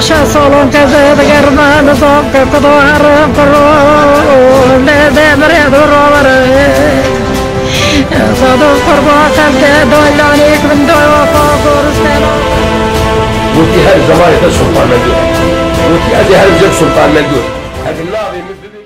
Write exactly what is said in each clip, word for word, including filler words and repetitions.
Şeş salon keze digerme nizam ke kudo herin kuro lê dê mirê du rovere. Sadık kurban xelke doylanik bin doy wafa goristela. Wekî her zemanê te Sultan Mengû. Wekî ez ê her zem Sultan Mengû. Ev navê min bibêjî.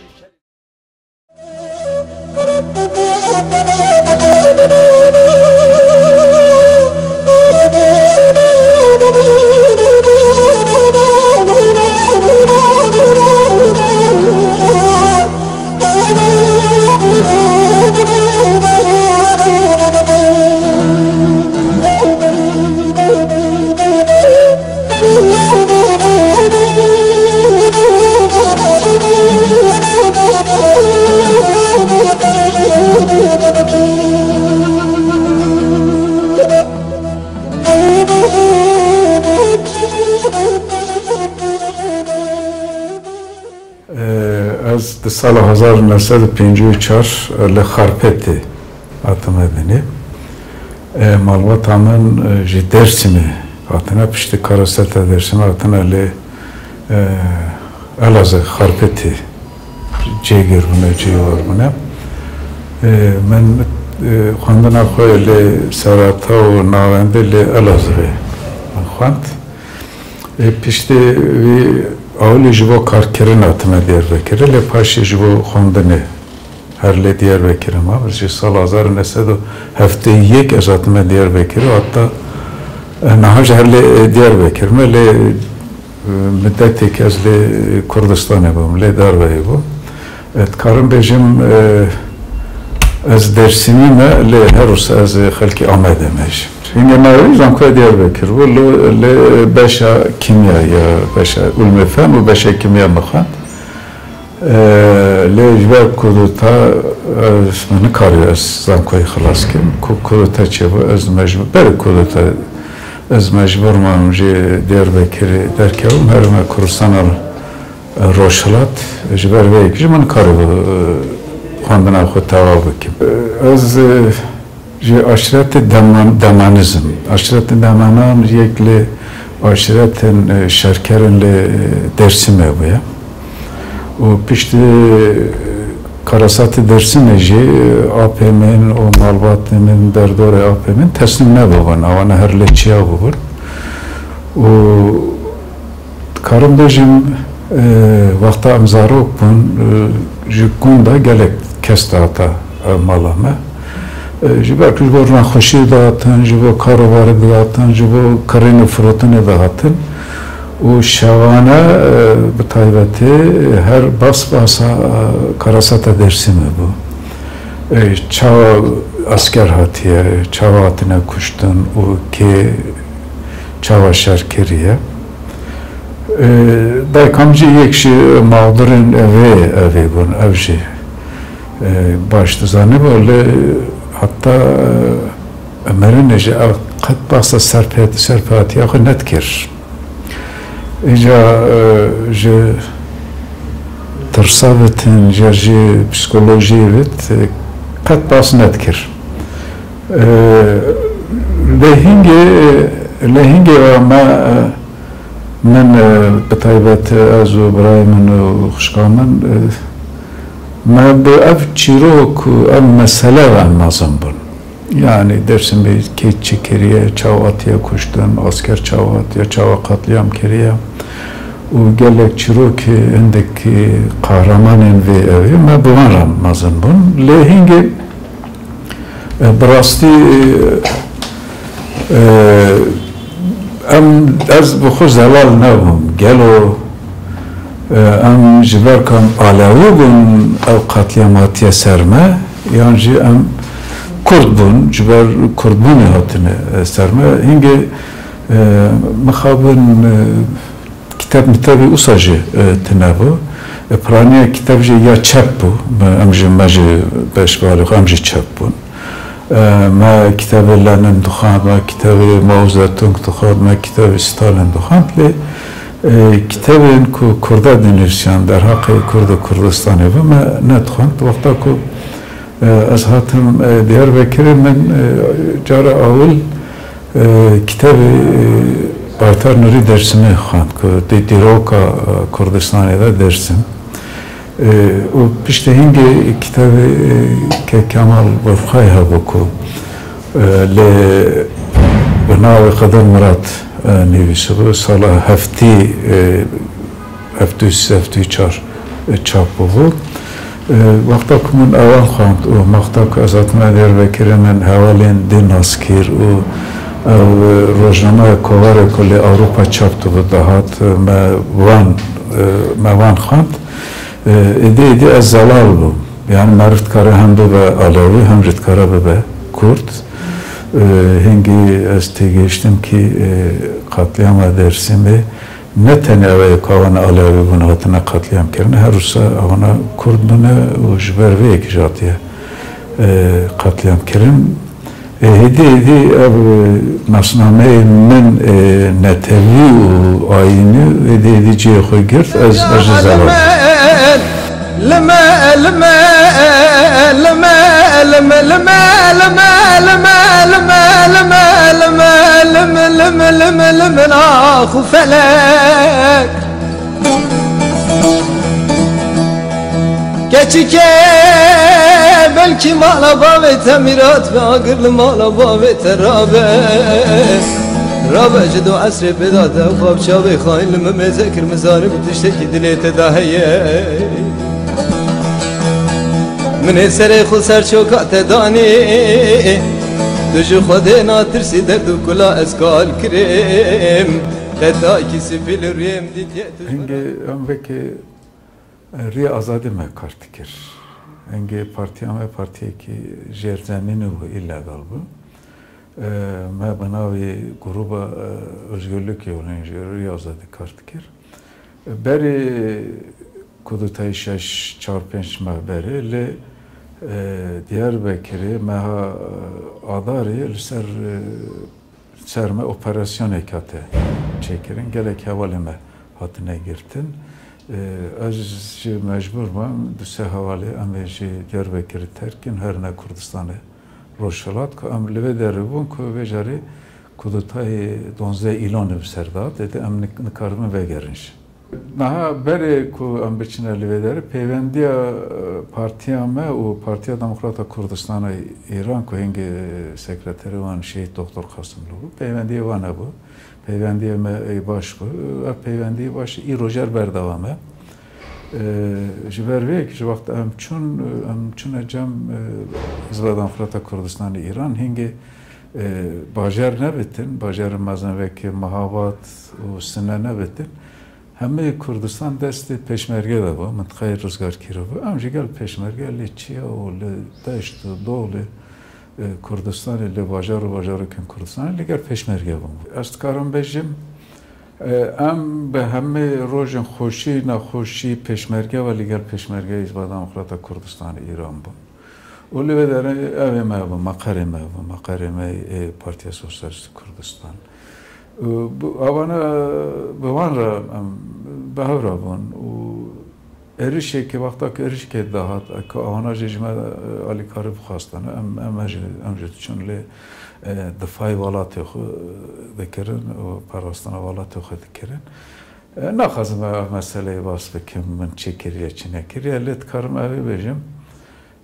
Ez di sala hezar û neh sed û pêncî û çar li Xarpêtê hatime dinê. Malbata min ji Dêrsimê hatine, piştî Karasata Dêrsimê hatine lê Elazığ, Xarpêtê cêgir bûne, cêwar bûne. Min xwendina xwe lê serata û navendê lê Elazığê min xwend. Ê piştê wî ewilî ji bo karkirin hatime Diyarbekirê, lê paşê ji bo xwendinê her lê Diyarbekirê mam. Ji sala hezar û neh sed û heftê û yek ez hatime Diyarbekirê, heta, e, niha jî her lê, e, Diyarbekir me, lê, e, midetek ez lê Kurdistanê bûm, lê derveyî bûm. E, dikarim bêjim, e, ez Dêrsimî me, lê her wisa ez xelkê Amedê me jî. Hingê me wî zankoya Diyarbekir bû, li, li beşa kîmya ya, beşa ilmê fen û beşa kîmya me xwend. E, lê ji ber kudeta, e, min nikarî ez zankoyê xilas kim. Ku kudeta çêbû, ez mecbûr, berê kudeta ez mecbûr mam jê Diyarbekirê derkevim, herime Kurdistana Rojhilat, ji ber vê yekê jî min nikaribû, e, xwendina xwe tewa bikim. E, ez, e, ji aşiretê Deman-, Demanizm. Aşiretê Demanan yek li aşiretên, e, şerkerên li, e, Dêrsimê bûye. Û piştî, e, Karasatê Dêrsimê jî, e, apê min û malbatê min, derdorê apê min teslîm nebûbûn. Ewana her lê çiya bûbûn. Û Dikarim bêjim, e, wexta em zarok bûn, e, ji gunda gelek kes dihata, e, mala me. E, ji ber ku ji bo nexweşiyê dihatin, ji bo karobarê dihatin, ji bo kirîn û firotinê dihatin. Û şewane, e, bi taybetî her bas basa, e, Karasata Dêrsimê bû. E, çawa esker hatiye, çawa hatine kuştin û kê çawa şer kiriye. E, dayika min jî yek ji mağdurên vê evê bûn, ev jî, e, baş dizanî bû, lê heta, e, mirinê jî ew qet behsa serpêhat-, serpêhatiya xwe nedikir. Îca, e, ji tirsa bitin, ya ji psîkolojiyê bit, e, qet bas nedikir. E, lê hingê, lê hingê me, e, min, e, bi taybet ez û birayê min û xwişka min, e, me bi ev çîrok û ev mesele re em mezin bûn. Yanî Dêrsimê kê çi kiriye, çawa hatiye kuştin, asker çawa hatiye, çawa qetlîam kiriye û gelek çîrokê hindek qehremanên vê evê me bi wan re mezin bûn. Lê hingê, e, bi rastî, e, em, ez bi xwe zelal nebûm. Gelo, e, em ji ber ku em Alewî bûn, ew qetlîam hatiye ser me, yan jî em Kurd bûn, ji ber Kurdbûnê hatine, e, ser me. Hingê, e, mixabin, e, Kiteb mitebî usa jî, e, tune bû. E, piraniya kiteb jî ya çep bû. Me, em jî, me jî beşbarê xwe, em jî çep bûn. E, me kitebê Lenin dixwend, me kitebê Mao Zedong dixwend, me kitebê Stalin dixwend. Lê, e, kitebên ku Kurda dinivîsiyan derheqê Kurd û Kurdistanê bû, me nedixwend. Wexta ku, e, ez hatim, e, Diyarbekirê, min, e, cara awil, e, kitebê, e, Baytar Nurî Dêrsimê xwend ku di dîroka, e, Kurdistanê de Dêrsim. E, û piştî hingê kitabê, e, Kek Kemal Burxay hebû ku, e, lê bi navê Xidir Murat, e, nivîsibû. Sala heftî, e, heftî û sê, heftî û çar, e, çap bûbû. E, wexta ku min ewan xwend û wexta ku ez hatime Diyarbekirê, min hevalên dî nas kir û ev, e, rojnameya Kovarê ku li Ewropa çap dibû dihat, e, me wan, e, me wan xwend. E, êdî, êdî ez zelal bûm. Yani meriv dikare hem bibe Alewî, hem jî dikare bibe Kurd. E, hingî ez têgihiştim kî, e, qatliyama Dêrsimê ne tenê ew ê ku wana Alewî bûn hatine qatliyam kirine, her wisa wana Kurd bûne û ji ber vê yekê jî hatiye, e, qatliyam kirin. E, hêdî hêdî ev, e, nasnameyê min, e, netewî û ayînî hêdî hêdî cihê xwe girt, ez, ez ji zelal. Keçike belkî mala bavê te mîrat be, agir li mala bavê te rabe. Rabe ji do esrê pêda te xwe bi çavê xayîn li min mêze kir, min zanî bi tiştekî dilê te de heye. Min ê serê xwe ser çoka te danî. Tu ji Xwedê natirsî, derd û kula ez kal kirim. Te takî sipî li rûyê min dîtiye, tu Hingê em vekê Rêya Azadî me kar dikir. Hingê partiya me partiyekî jêrzemînî bû, îlegal bû. E, me bi navê Gruba, e, Özgürlük Yolu, ji Rêya Azadî kar dikir. E, berê kudetayê şeş, çar pênc meh berê li, e, Diyarbekirê meha, e, Adarê li ser, e, ser me operasyonek hate çêkirin. Gelek hevalê me hatine girtin. E, ez jî mecbûr bûm, du sê hevalê em ê ji Diyarbekirê terk kin, herine Kurdistanê Rojhilat, ku em li vê derê bûn ku vê carê kudetayê duwazdeh Îlonê bi ser de hat, êdî em nik-, nikaribin vegerin jî. Niha berê ku em biçine li vê derê, peyvendiya, e, partiya me û Partiya Demokrata Kurdistana Îran ku hingê sekreterê wan Şehîd Doktor Qasimlu bû, peywendiyê wan hebû. Peywendiyê me ê baş bû. Ev peywendiyê baş îro jî berdewam e. E, ji ber vê yekê ji wexta em çûn, em çûne cem, e, Hizba Demokrata Kurdistanê Îran, hingê, e, bajar nebitin, bajarên mezin wekî Mehabat û Sine nebitin. Hemê Kurdistan destê pêşmerge de bû, mintiqayê Rizgarkîrê bû. Em jî gel pêşmerge li çiya û li deşt û dolê, e, Kurdistanê, li bajar û bajarokên Kurdistanê li gel pêşmerge bûn. Ez dikarim bêjim, e, em bi hemê rojên xweşî, nexweşî pêşmerge ve li gel pêşmergeyê Hizba Demokrata Kurdistanê Îran bûn. Û li vê derê evê me bû, meqerê me bû, meqerê me ê Partiya Sosyalîst Kurdistan. Û bi, avana bi wan re em bi hev re bûn û êrişekê, wexta ku êrişekê dihat, ku avana jî ji me, e, alîkarî bixwastine, em, em jî, em jî diçûn lê, e, difayê welatê xwe dikirin û parastina welatê xwe dikirin. E, naxwazim ev meseleyê bas bikim, min çi kiriye, çi nekiriye, lê dikarim evê bêjim.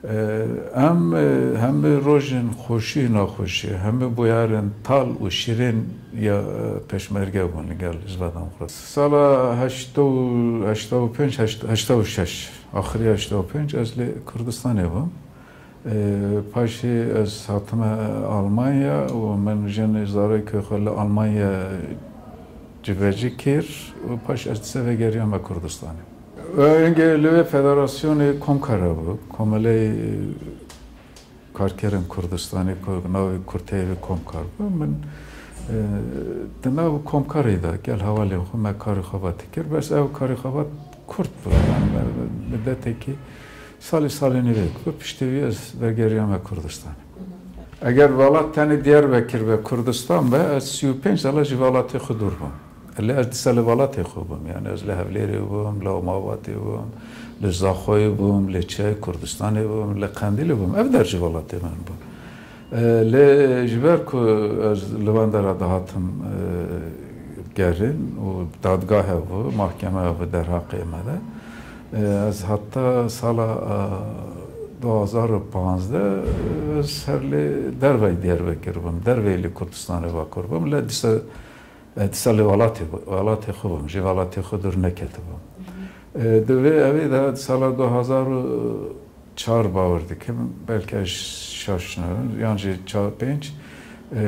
E, em, e, hemî rojên xweşî, nexweşî, hemî bûyarên tal û şîrên ya, e, pêşmerge bûn li gel Hizba Demokrat. Sala heştê û, heştê û pênc, heşt-, heştê û şeş, axirî heştê û pênc ez li Kurdistanê bûm. E, paşê ez hatime Almanya û min jin û zarokê xwe li Almanya civecî kir û paş ez dîsa vegeriyame Kurdistanê. Hingê li wê federasyonê Komkar hebû, Komeleyê Karkerên Kurdistanê, ku navê kurteyê wê Komkar bû. Min, e, di nav Komkarê de gel hevalên xwe me karê xebatê kir. Bes ew karê xebat kurt bû. Yani me, me, midetekî salê, salê nîvek bû. Piştî wî ez vegeriyame Kurdistanê. Eger welat tenê Diyarbekir be, Kurdistan be, ez sî û pênc sala ji welatê xwe dûr bûm. Lê ez dîsa li welatê xwe bûm. Yani ez li Hewlêrê bûm, li Omabatê bûm, li Zaxoyê bûm, li Çiyayê Kurdistanê bûm, li Qendîlê bûm. Ev der ji welatê min bûn. E, lê ji ber ku ez li van dera dihatim, e, gerîn û dadgah hebû, mahkeme hebû derheqê me de. E, ez heta sala, e, du hazar û panzdeh, e, ez her li derveyî Diyarbekir bûm, derveyî li Kurdistanê Bakur bûm. Lê dîsa, e, dîsa li welatê, welatê xwe bûm, ji welatê xwe dûr neketibûm. E, di vê evî de sala du hazar û çar bawer dikim, belkî ez şaş nebim, yan jî çar pênc, e,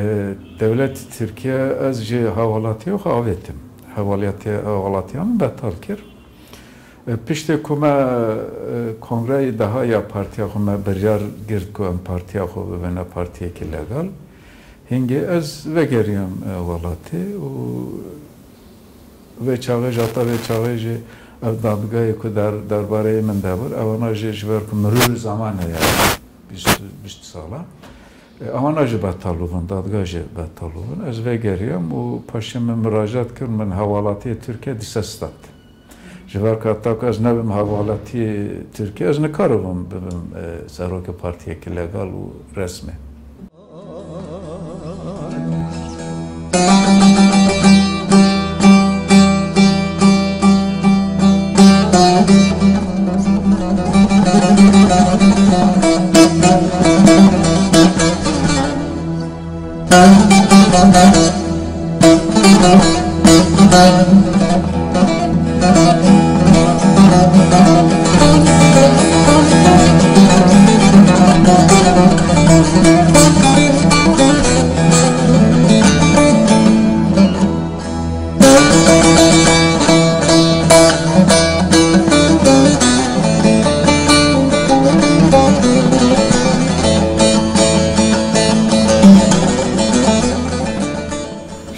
dewlet Tirkiye ez ji hawalatiya xwe avêtim. Hawalatiya, hawalatiya min betal kir. E, piştê ku me, e, kongreyê daha ya partiya xwe me biryar girt ku em partiya xwe bibine partiyekî legal. Hingê ez vegeriyam, e, welatê û vê çaxê, ji heta vê çaxê jî ev dadgehê ku der-, derbareyê min de bû, ewana jî ji ber ku mirû zaman heye, bîst, bîst sala, e, ewana jî betal bûn, dadgeh jî betal bûn. Ez vegeriyam û paşê min miracat kir, min hewalatiyê Tirkiye dîsa stend. Ji ber ku heta ku ez nebim hewalatiyê Tirkiye, ez nikaribim bibim, e, serokê partiyekî legal û resmî.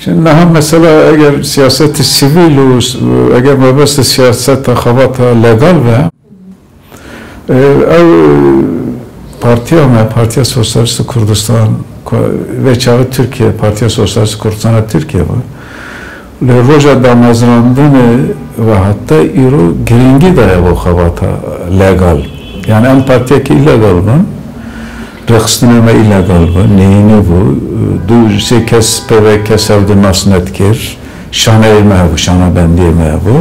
Şimdi niha mesela eger siyaseti sivîl û s-, eger mebestê siyaseta xebata legal be, e, ew partiya me, Partiya Sosyalist Kurdistan, ku vê çaxê Tirkiye, Partiya Sosyalist Kurdistan a Tirkiye bû. Li roja damezrandinê ve heta îro girîngî daye bo xebata legal. Yani em partiyekî îlegal bûn. Rêxistinê me îlegal bû, neyînî bû. Du sê kes pê ve kes hev di nas nedikir. Şaneyê me hebû, şanabendiyê me hebû.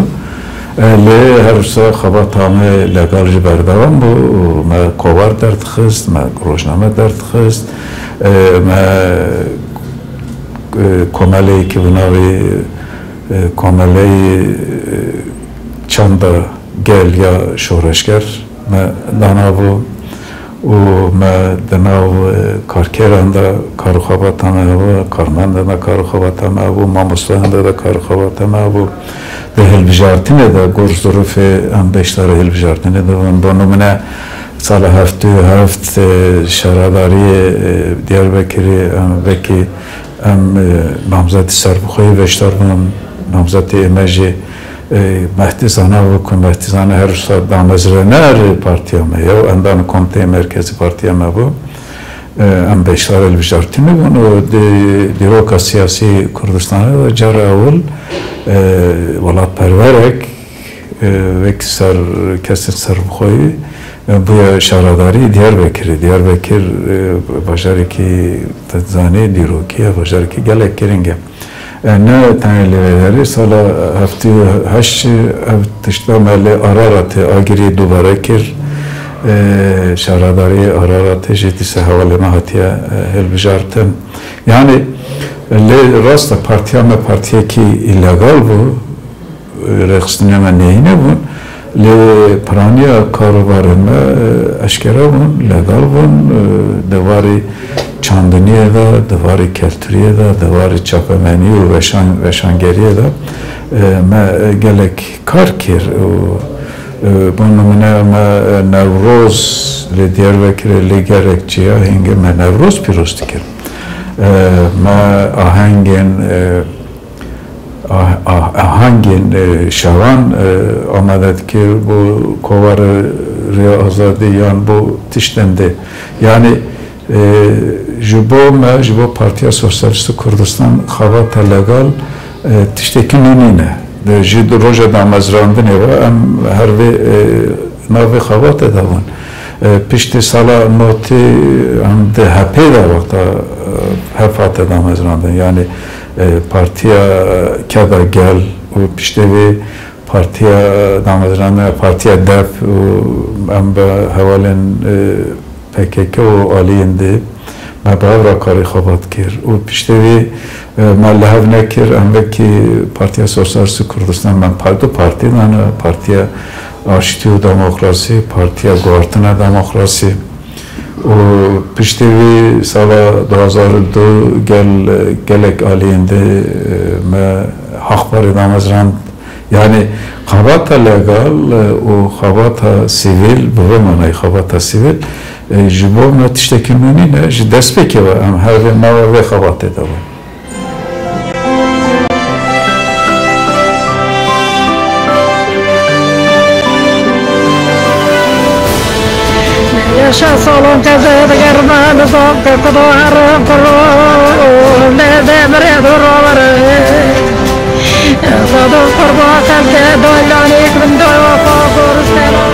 E, lê her wisa xebata me legal jî berdewam bû û me kovar derdixist, me rojname derdixist. E, me, e, komeleyekî bi navê, e, Komeleyê, e, Çanda Gel ya Şoreşger me danabû û me di nav, e, karkeran de kar û xebata me hebû, karmendan de kar û xebata me hebû, mamostayan de de kar û xebata me hebû. Di hilbijartinê de gor zirûfê em beşdarê hilbijartinê de bûn. Bo nimûne sala heftê û heft, e, şaredariyê, e, Diyarbekirê em wekî em, e, namzetî serbixweyî beşdar bûn, namzetê me jî, e, Mehdî Zana bû ku Mehdî Zana her wisa damezrêner partiya me ye û endamê Komîteyê Merkezî partiya me bû. E, em beşdarê hilbijartinê bûn û di dîroka siyasî Kurdistanê de cara ewil, e, welatperwerek, e, wek ser kesên serbixweyî, e, bûye şaredarî Diyarbekirê. Diyarbekir, e, bajarekî, te zanî, dîrokî ye, bajarekî gelek girîng e. E, ne tenê li vê derê, sala heftê û heşt ev tişta me li Araratê agirî dubare kir. E, şaredarî Araratê jî dîsa hevalê me hatiye, e, hilbijartin. Yani, lê rast e, partiya me partiyekî îlegal bû. Rêxistinê me neyîne bûn. Lê piraniya karûbarên me, e, eşkere bûn, legal bûn, e, di warê çandiniyê de, di warê kelturiyê de, di warê çapemeniyê û weşan-, weşangeriyê de, e, me, e, gelek kar kir û, e, bo nimûne me, e, Newroz li Diyarbekirê li gelek ciya hingê me Newroz pîroz dikir. E, me ahengên, e, ah-, ah-, ahengên, e, şavan, e, amade dikir bo kovara Rêya Azadî yan bo tiştên dî. Yani, e, ji bo me, ji bo Partiya Sosyalîst û Kurdistan xebata legal, e, tiştekî nû nîne. Di, ji di roja damezrandinê ve em her vê, e, navê xebatê de bûn. E, piştî sala notî em di H P'ê de wexta, e, H P hate damezrandin. Yani, E, Partiya Keda Gel û piştê vê Partiya Damezrandina, Partiya DEP û em bi hevalên, e, P K K û aliyên dî me bi hev re karî xebat kir û piştê vê, e, me li hev nekir, em wekî Partiya Sosyalîst û Kurdistan, me pa-, du partî dane, Partiya Aştî û Demokrasî, Partiya Guhartina Demokrasî. Û piştî vî sala du hazar û du gel, gelek aliyên dî, e, me Haq Parê damezrand. Yanî xebata legal, e, û xebata sivîl, bi vê manayê xebata sivîl, e, ji bo me tiştekî nû nîne, ji destpêkê ve em her vê me ve vê xebatê de bûn. Yaşa salon teze digerme nizam ke kudo herim kuro, lê demirê du rovere. Zadon kurba xelke doylanik min doyo ko goristela.